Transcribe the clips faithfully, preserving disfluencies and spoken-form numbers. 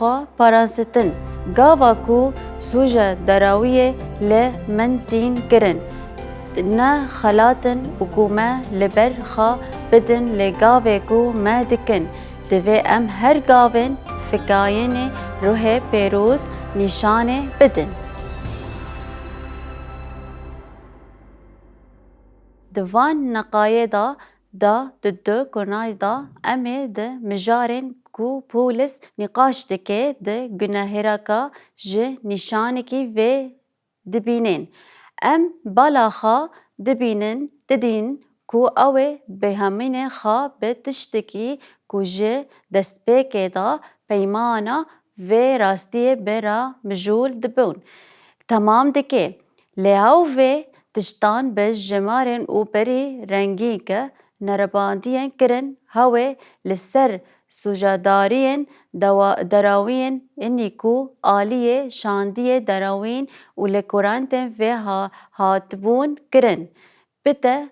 xwe parastin. Gava ku sûce derawiyê li min tîn kirin, ne xelatin û ku me li ber xwe bidin li gavê ku me dikin. Divê em her gavên fikayênê ruhê pêroz nîşanê bidin. Di van neqayê de da di du konayê de em ê di mijarên ku Pawlîs nîqaş dike di gunehêraka ji nîşanekî vê dibînên. Em bala xwe dibînin, didîn ku ew ê bi hemînê xwe bi tiştekî ku ji destpêkê de peymana vê rastiyê bi re mijûl dibûn, temam dike. Lê ew vê tiştan bi jimarên û berî rengîn ke nerebandiyên kirin, hewê li ser sûcedariyên dewa-, derawiyên inî ku aliyê şandiyê derawîn û li kurantên vê ha-, hatibûn kirin, bide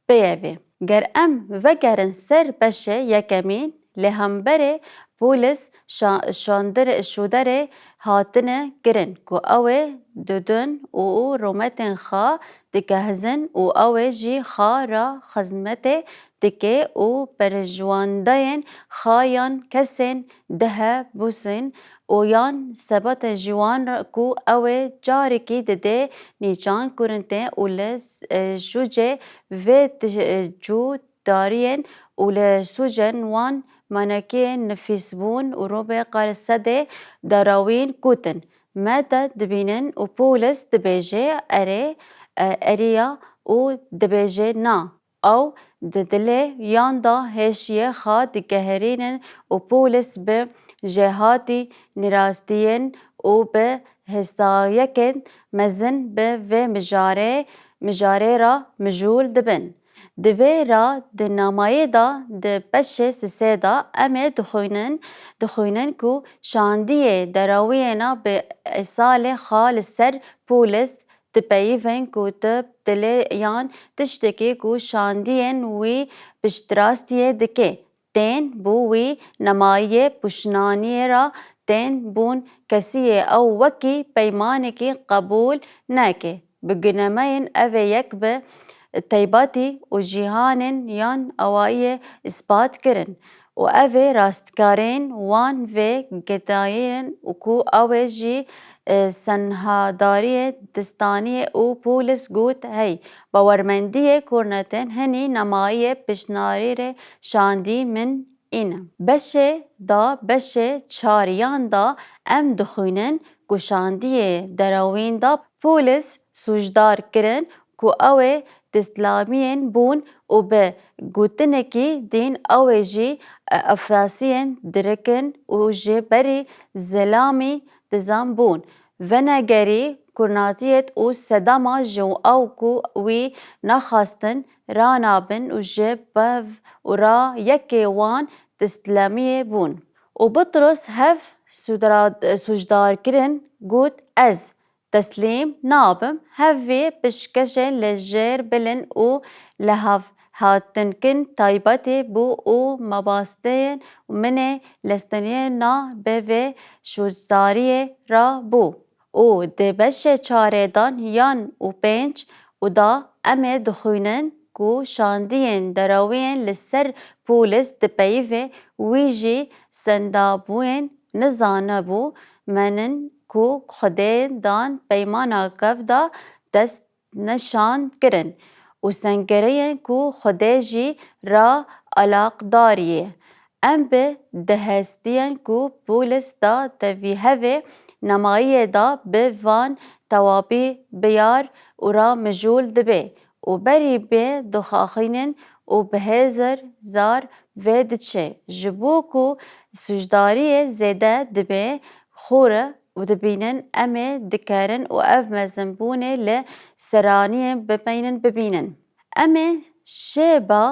peyevê. Ger em vegerin ser beşê yekemîn, li hemberê Pawlîs şa-, şandire-, şûderê hatine kirin ku ew ê didin û rûmetên xwe digehizin û ew ê jî xwe re xizmetê dike û perjwandeyên xwe yan kesên dihe bûsin û yan sebata ji wan re ku ew ê carekî dide nîçan kurintê û li s-, e, şûcê vê ti-, e, cûdariyên û li sûcên wan manekê nifîsbûn û robê qare sedê derawîn kutin. Me te dibînin û Pawlîs dibêje, erê, e, erê ya û dibêje na. Ew di dilê yan de hêşiyê xwe digeherînin û Pawlîs bi jêhatî nêrastiyên û bi hêstayekên mezin bi vê mijarê, mijarê re mijûl dibin. Di vê re di namayê de di beşê sisê de em ê dixwînin, dixwînin ku şandiyê derawiyêna bi îsalê xwe li ser Pawlîs dipeyivin ku tu dilê yan tiştekî ku şandiyên wî piştrastiyê dike, tên bo wî nemayiyê piştnaniyê re tên bûn kesiyê ew wekî peymanekî qebûl neke. Bi gunemeyên ev ê yek bi teybetî û cîhanên yan awayiyê îspat kirin û ev ê rastkarên wan vê gedayên û ku ew ê jî, e, senhadariyê distaniyê û Pawlîs got, hey, bawermendiyê kurnetin hinî nemayiyê piştnarîrê şandî min îne. Beşê da beşê çariyan da em dixwînin ku şandiyê derawîn da Pawlîs sûcdar kirin ku ew ê destlamiyên bûn û bi gotinekî dîn ew ê jî, e, efasiyên dirikin û ji berî zilamî dizan bûn. Venegerî kurnatiyêt û sedema ji ew ku wî naxwestin ranabin û ji bev û ra yekê wan destlemiyê bûn. Û Butros hev sûdra-, sûcdarkirin got, ez teslîm nabim, hev vê pişkêşê li jêr bilin û li hev hatinkin taybetê bû û mabasteyên min ê lesteniyê na bi vê sûcdariyê re bû. Û di beşê çarê dan yan û pênc û da em ê dixwînin ku şandiyên derawiyên li ser Pawlîs dipeyivê wî jî sendabûyên nizanebû menin ku Xwedê dan peymana kev da dest neşan kirin û sengereyên ku Xwedê jî ra alaqdariyê. Em bi dihestiyên ku Pawlîs da tevî hevê nemayiyê da bi van tewabî biyar û ra mijûl dibe û berî bê dixaxînin û bi hêzir zar vê diçe. Ji bo ku sûcdariyê zêde dibe xûre û dibînin em ê dikerin û ev mezinbûnê li seraniyê bimeynin bibînin. Em ê şêba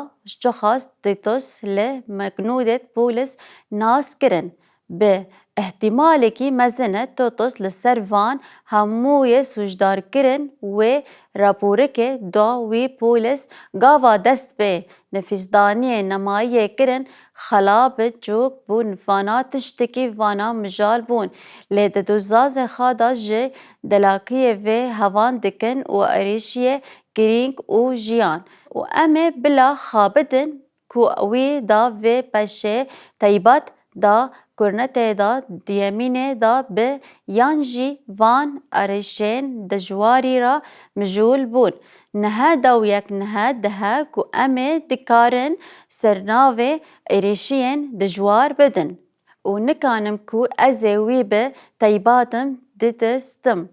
çiqas Tîtos li meknûdêt Pawlîs nas kirin. Bi îhtîmalekî mezin e Tîtos li ser van hemûyê sûcdarkirin wê raporikê da wî Pawlîs gava dest bi nifîsdaniyê nemayiyê kirin xela bi cok bûn, vana tiştekî vana mijal bûn. Lê di dozazê xwe de ji delakiyê vê hevan dikin û êrîşiyê girîng û jiyan. Û em ê bila xwe bidin ku wî da vê peşê teybat da kurnetê da diyemînê da bi yan jî van êrîşên dijwarî re mijûl bûn. Niha dew yek niha dihe ku em ê dikarin ser navê êrîşiyên dijwar bidin û nikanim ku ez ê wî bi teybatim didistim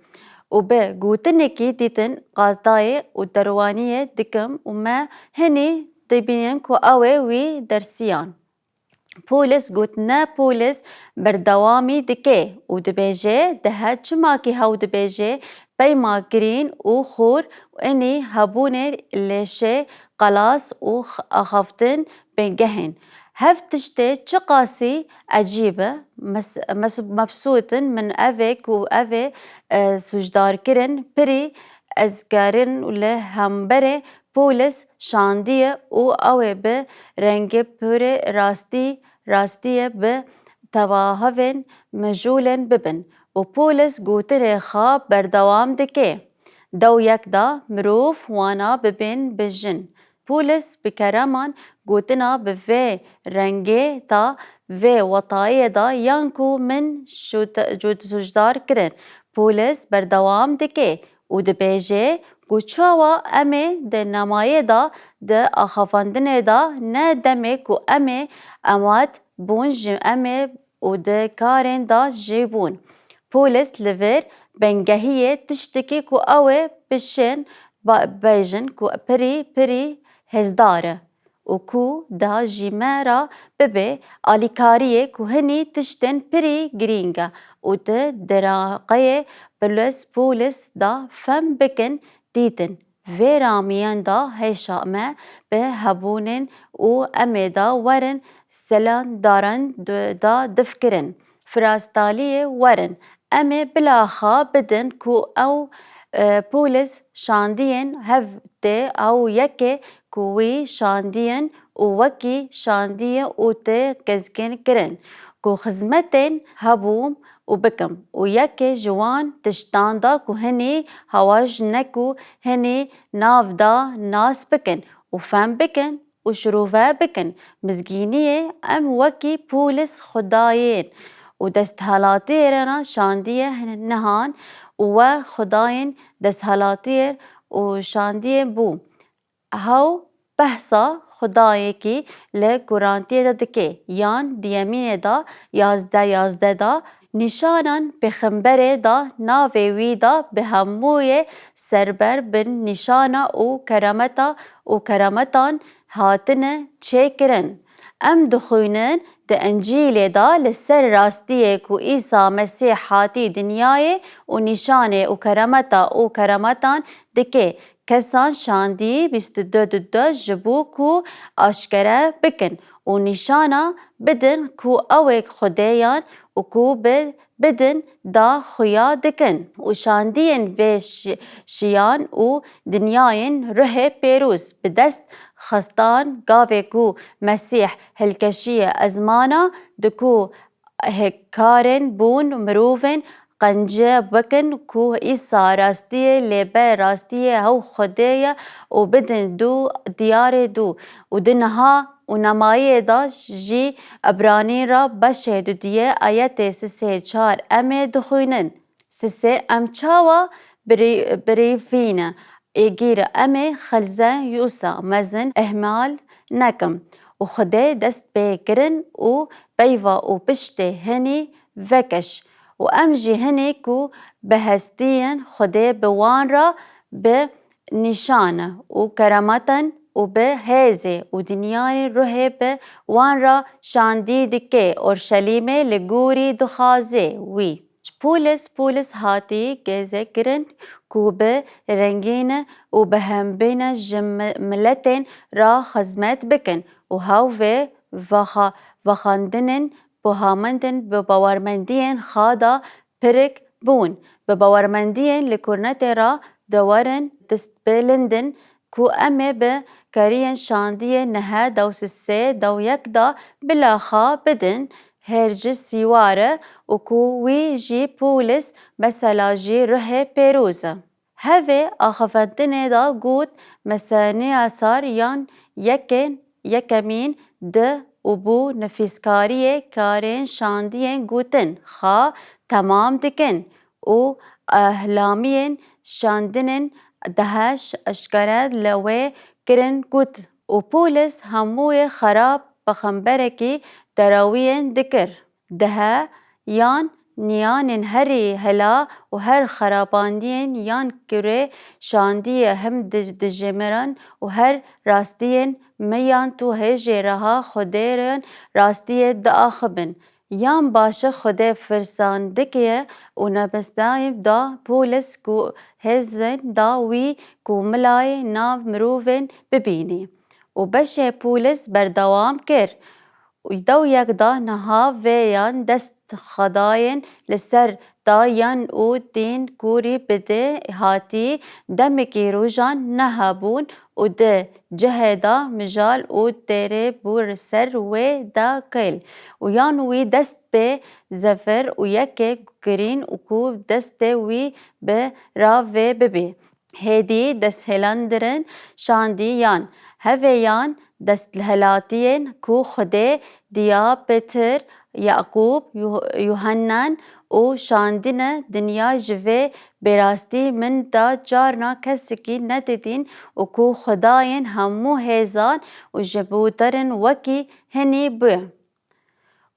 û bi gotinekî dîtin qatayê û derwaniyê dikim û me hinî dibînin ku ew ê wî dersiyan. Polis got ne, polis berdewamî dike û dibêje, dihe çima kî hew dibêje peyma girîn û xor û enî hebûnê lêşê qelas û x-, axaftin bingehên. Hev tiştê çiqasî ecîb e, mes-, mes-, mebsût in, min ev ê ku ev ê, e, sûcdarkirin pirî ez gerin û li hemberê polis şandiye û ew ê bi rengê pûrê rastî, rastiyê bi tevahevên mijûlên bibin û polis gotinê xwe berdewam dike. Dew yek da mirov wana bibên bijin. Polis bi kereman gotina bi vê rengê da vê wetayê da yan ku min şût-, cût-, sûcdar kirin. Polis berdewam dike û dibêje ku çawa em ê di nemayê da, di axafandinê da ne demê ku em ê emat bûn ji em ê û di karên da jî bûn. Polis li vir bingehiyê tiştekî ku ew ê bişên ba-, bêjin ku pirî, pirî hêzdar e û ku da jî me re bibe alîkariyê ku hinî tiştên pirî girîng e û di diraqeyê polis, polis da fem bikin dîtin. Vê ramiyan da hêşa me bi hebûnên û em ê da werin selandaran du-, da difkirin. Firastaliyê werin. Em ê bila xwe bidin ku ew, e, polis şandiyên hev tê ew yekê ku wî şandiyên û wekî şandiye û tê kezkin kirin ku xizmetên hebûm û bikim û yekê ji wan tiştan da ku hinî hewa ji ne ku hinî nav da nas bikin û fem bikin û şirove bikin. Mizgîniyê em wekî polis xwedayên û desthilatiyê re şandiye nihan û we xwedayên desthilatiyê û şandiye bû. Hew behsa xwedayekî li Kurantiyê de dike, yan diyemînê de yazdeh yazdeh de nîşanan pêxemberê de navê wî de bi hemûyê serber bin nîşana û kerameta û kerametan hatine çêkirin. Em dixwînin di Încîlê de li ser rastiyê ku Îsa Mesîh hatî dinyayê û nîşanê û kerameta û kerametan dike. Kesan şandî bîst û du du du ji bo ku aşkere bikin û nîşana bidin ku ew ê Xwedê yan û ku bi bidin da xuya dikin û şandiyên vê şi-, şiyan û dinyayên ruhê pêroz bi dest xistan gavê ku Mesîh hilkeşiye ezmana di ku hêkarên bûn mirovên qence bikin ku Îsa rastiyê lê be rastiyê hew Xwedê ye û bidin dû diyarê dû û di niha û nemayê de jî Ebranî re beşê dudiyê ayetê sisê çar em ê dixwînin. Sisê em çawa birî-, birîvîne êgîre em ê xelze Yûsa mezin ihmal nekim û Xwedê dest pê kirin û peyva û piştê hinî vekeş û em jî hinî ku bi hestiyên Xwedê bi wan re bi nîşane û kerameten û bi hêzê û dinyayê ruhê bi wan re şandî dike Orşelîmê li gorî dixwaze wî. Ji polis, polis hatî gêzekirin ku bi rengîne û bi hembîne ji mi-, miletên re xizmet bikin û hew vê vexa-, vexandinên bihamendin bi bawermendiyên xwe de pirik bûn. Bi bawermendiyên li kurnetê re de werin destbilindin ku em ê bi keriyên şandiyê nehe dew sisê dew yek de bila xwe bidin hêrci sîware û ku wî jî Pûlis mesela jî ruhê pêroz e. Hevê axafetinê de got, Meseniya sar yan yekên yekemîn di û bû nifîskariyê karên şandiyên gotin xwe temam dikin û ehlamiyên şandinên deheş eşkere li wê kirin got û Pûlis hemûyê xerab pexemberekî derewiyên dikir. Dehe yan niyanên herî hela û her xerabandiyên yan kurê şandiyê him di-, dijimiran û her rastiyên me yan tu hêjê reha xwedêrên rastiyê diaxibin. Yan baş e Xwedê firsandikiye û nebesdayê da Pûlis ku hêzên da wî ku milayê nav mirovên bibînî. Û beşê Pûlis berdewam kir. Û dew yek da niha vê yan dest xwedayên li ser da yan û dîn kûrî bidê hatî demekî rojan nehabûn û di cihê da mijal û têrê bû ser wê da kêl û yan wî dest pê zefir û yekê girîn û ku destê wî bi ra vê bibî. Hêdî desthêlandirin şandî yan hevê yan desthilatiyên ku Xwedê diya Pêtir, Yaqûb, Yuh-, Yuhannan û şandine dinya ji vê bêrastî min da carna kesekî nedidîn û ku xwedayên hemû hêzan û ji bûterin wekî hinî bû.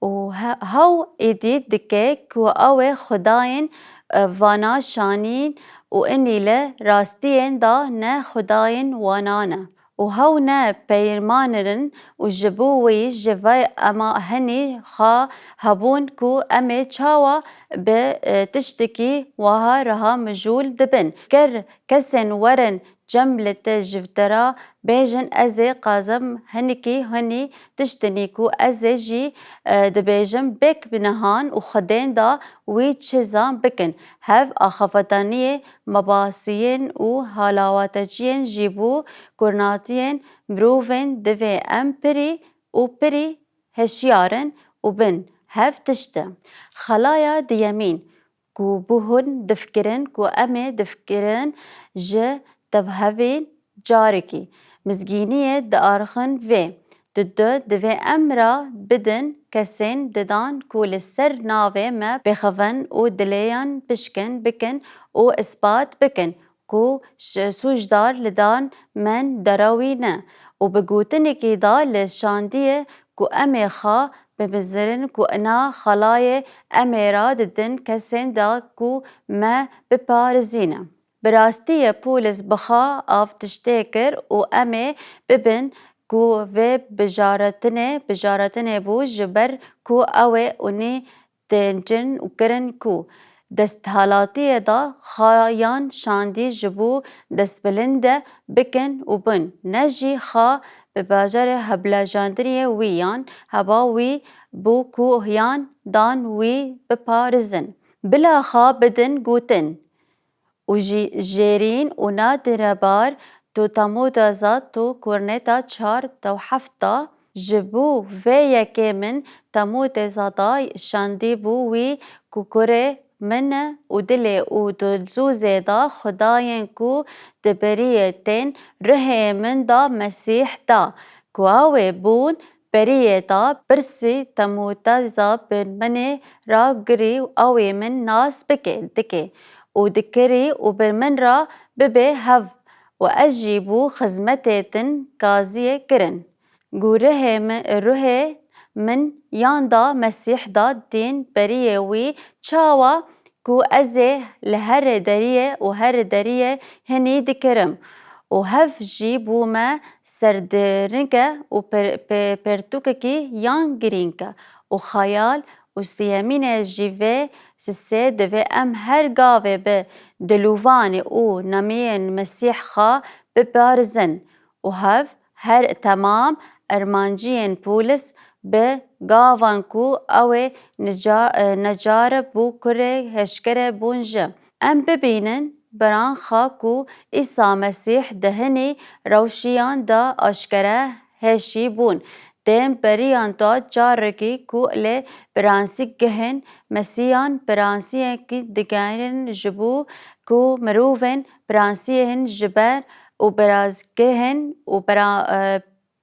Û he-, hew êdî dike ku ew ê xwedayên, e, vana şanîn û inî li rastiyên da ne xwedayên wanan e. Û hew ne peymanerin û ji bo wî ji vê ema hinî xwe hebûn ku em ê çawa bi, e, tiştekî wiha reha mijûl dibin. Ger kesên werin cem li te ji te re bêjin, ez ê qazim hinikî hinî tiştinî ku ez ê jî, e, dibêjim bêk bi nihan û xwedên da wî çi zan bikin. Hev axafetaniyê mebasiyên û halawateciyên jî bû kurnatiyên mirovên divê em pirî û pirî hişyar in û bin hev tişt e. Xelaya diyemîn ku bû hûn difkirin ku em ê difkirin ji tevhevên carekî mizgîniyê diarxin vê. Di du divê em ra bidin kesên didan ku li ser navê me bêxevin û dilêyan pişkin bikin û ispat bikin ku ş-, sûcdar li dan men derewî ne û bi gotinekî da li şandiyê ku em ê xwe bibizirin ku ina xelayê em ê ra didin kesên da ku me biparizîne. Bi rastî ye Pûlis bi xwe av tiştê kir û em ê bibin ku vê bijaretinê, bijaretinê bû ji ber ku ew ê unî têncin û kirin ku desthalatiyê da xayan şandî ji bo destbilinde bikin û bin, ne jî xa bi bajarê heblajandiriyê wî yan heba wî bû ku yan dan wî biparizin. Bila xa bidin gotin, û jî jêrîn û nadire bar tu Temûdeza tu kurneta çar dew hefta. Ji bo vê yekê min Temûdeza da şandî bû wî ku kurê min e û dilê û dilzûzê da xwedayên ku di beriyê tên ruhê min da Mesîh da ku ew ê bûn Beriyê da pirsî Temûdeza bi minê ra girî ew ê min nas bike, dike û dikirî û bi min ra bibe hev û ez jî bû xizmetê din gaziyê kirin. Ku ruhê mi-, ruhê min yan da Mesîh da dîn beriyê wî çawa ku ez ê li here deriyê û here deriyê hinî dikirim û hev jî bû me serdirinke û per-, pe-, pertûkekî yan girîng e û xeyal û siyemînê jî vê sisê divê em her gavê bi dilûvanê û nameyên Mesîh xwe biparizin. û hev her temam ermanciyên Pûlis bi gavan ku ew ê nica-, e, necar bû kurê heşkere bûn ji. Em bibînin beran xwe ku Îsa Mesîh di hinî rewşiyan de aşkere hêşî bûn. Tên beriyan de carekî ku lê biransî gihin Mesîhan biransiyekî digerin ji bo ku mirovên biransiyên ji ber û birazgihin û bira-, e,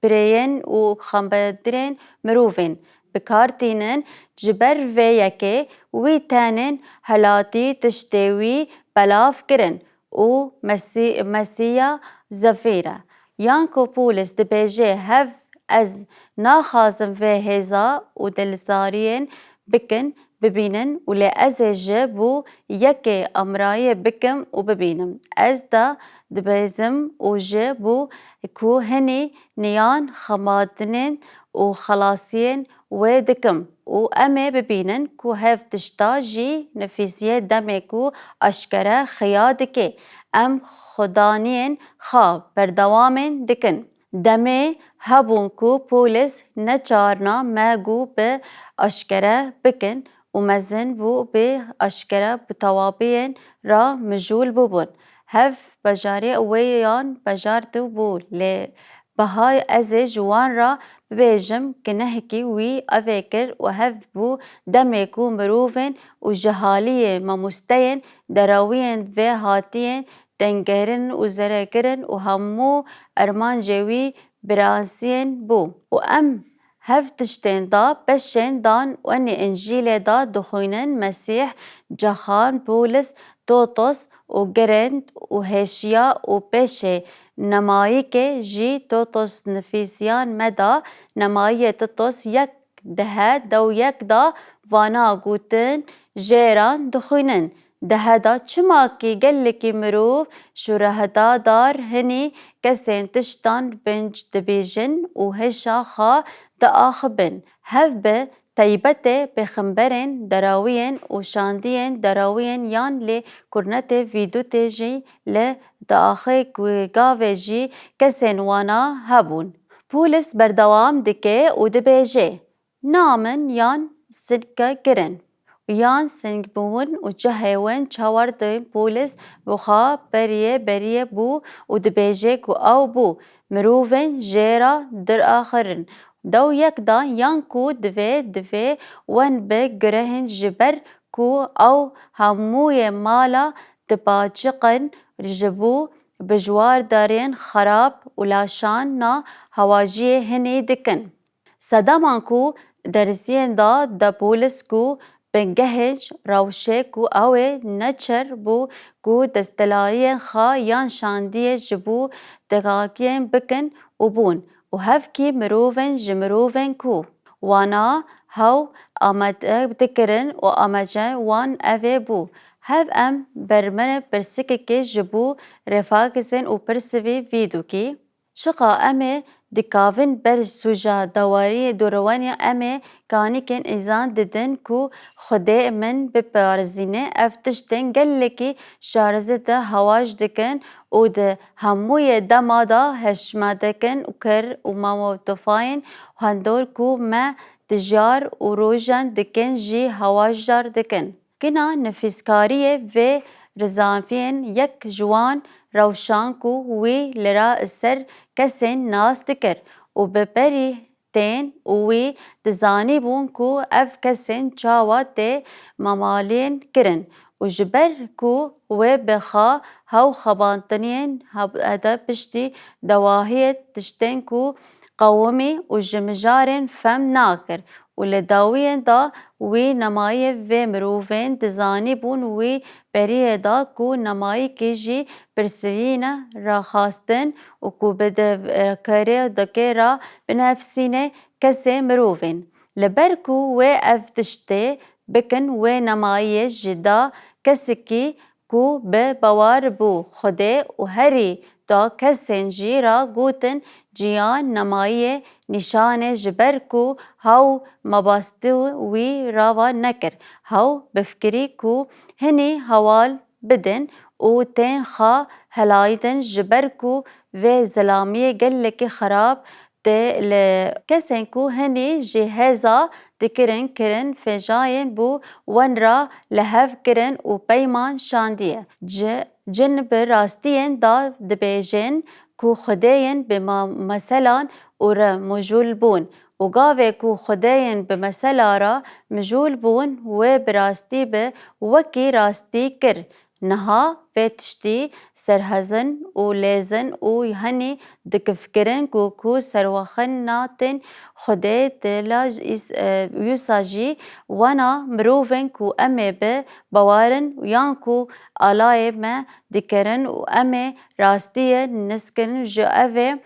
birêyên û xembedirên mirovên bi kar tînin, ji ber vê yekê wî tenên helatî tiştê wî belav kirin û Mesî-, Mesîya zefîr e. Yanko Pûlis dibêje, hev ez naxwazim vê hêza û dilzariyên bikin, bibînin û lê ez ê ji bo yekê amrayê bikim û bibînim. Ez da dibêzim û ji bo ku hinî niyan xebatinên û xelasiyên wê dikim û em ê bibînin ku hev tişta jî nifîsiye demê ku aşkere xiya dike. Em xwedaniyên xwe berdewamên dikin. Demê hebûn ku Pûlis neçarna me ku bi aşkere bikin û mezin bû bi aşkere bi tewabiyên re mijûl bûbûn. Hev bejarê wê yan bejartibû, lê biha ez ê ji wan re bibêjim, ginehekî wî ev ê kir û hev bû demê ku mirovên û ji haliyê mamosteyên derewiyên vê hatiyên tengkirin û zerekirin û hemû armancê wî biransiyên bû. Û em hev tiştên da beşên dan û enê Încîlê da dixwînin, Mesîh, Cexan, Pûlis, Totos û Girind û Hêşiya û pêşê nemayîkê jî Totos nifîsiyan me da, nemayiyê Totos yek dehe dew yek da vana gotin jêran dixwînin. Dehe da çima ki gelekî mirov şurehedadar hinî kesên tiştan binc dibêjin û hêşa xwe diaxibin. Hev bi teybetê pêxemberên derawiyên û şandiyên derawiyên yan lê kurnetê vîdutê jî li diaxê ku gavê jî kesên wana hebûn. Pûlis berdewam dike û dibêje, Na min yan sinke kirin û yan sing bûn û cihê win çawar dê Pûlis bi xwe beriyê beriyê bû û dibêje ku ew bû mirovên jê re diraxirin. Dew yek da yan ku divê, divê wen bi girehên ji ber ku ew hemûyê mala dipaçiqin ji bo bijwardariyên xerab û laşana hewajiyê hinî dikin. Sedaman ku derisiyên da de Pûlis ku bingehê rewşê ku ew ê neçer bû ku desthilatiyên xwe yan şandiyê ji bo dagakiyên bikin û bûn û hevkî mirovên ji mirovên ku wana hew amade dikirin û amace wan ev ê bû. Hev em bermene pirsikekê ji bo refakizên û pirsivî vîdokî. Çiqa em ê dikavin ber sûca dawariyê dorewaniya em ê kanîkên îzan didin ku Xwedê min biparêzîne, ev tiştên gelekî şarezê de hewac dikin û di hemûyê dema de hişmedikin û kir û mawtofayên hindor ku me dijar û rojan dikin jî hewajar dikin. Gina nifîskariyê vê rizafiyên yek ji wan rewşan ku wî li ra ser kesên nas dikir û bi berî tên û wî dizanîbûn ku ev kesên çawa tê mamaliyên kirin û ji ber ku wê bi xwe hew xebatiniyên hebe piştî dawahiyê tiştên ku qewimî û ji mijarên fehm nakir û li dawiyên de wî nemayê vê mirovên dizanîbûn wî beriyê da ku nemayîkê jî pirsivîne raxastin û ku bi devkerê dike ra binefsîne kesê mirovên. Li ber ku wê ev tiştê bikin wê nemayiyê ji da kesekî ku bi bawar bû Xwedê û herî da kesên jî ra gotin ciyan nemayiyê nîşanê ji ber ku hew mabastî wî rava nekir. Hew bifikirî ku hinî hewal bidin û tên xwe helayidin ji ber ku vê zilamiyê gelekî xerab tê li kesên ku hinî ji hêza dikirin kirin fêjayên bû wen ra li hev kirin û peyman şandiye. Ci, cin bi rastiyên da dibêjên ku xwedêyên bi ma, meselan û re mijûl bûn û gavê ku xwedêyên bi mesela ra mijûl bûn wê bi rastî bi wekî rastî kir. Niha vê tiştî serhezin û lêzin û henî dikifkirin ku ku serwexin natên Xwedê dila îs- e, wisa jî wana mirovên ku em ê bi bawerin yan ku alayê me dikerin û em ê rastiyê niskirin ji evê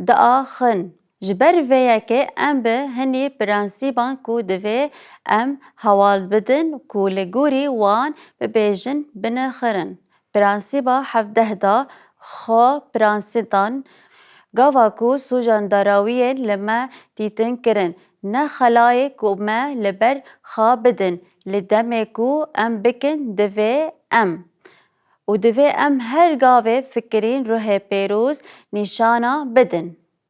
diaxin. Ji ber vê yekê em bi hinî prensîban ku divê em hewal bidin ku li gorî wan bibêjin binixirin. Prensîba hevdeh da xwe prensîtan gava ku sûcan darawiyên li me dîtin kirin, ne xelayê ku me li ber xa bidin, li demê ku em bikin divê em. Û divê em her gavê fikirîn ruhê pêroz nîşana bidin.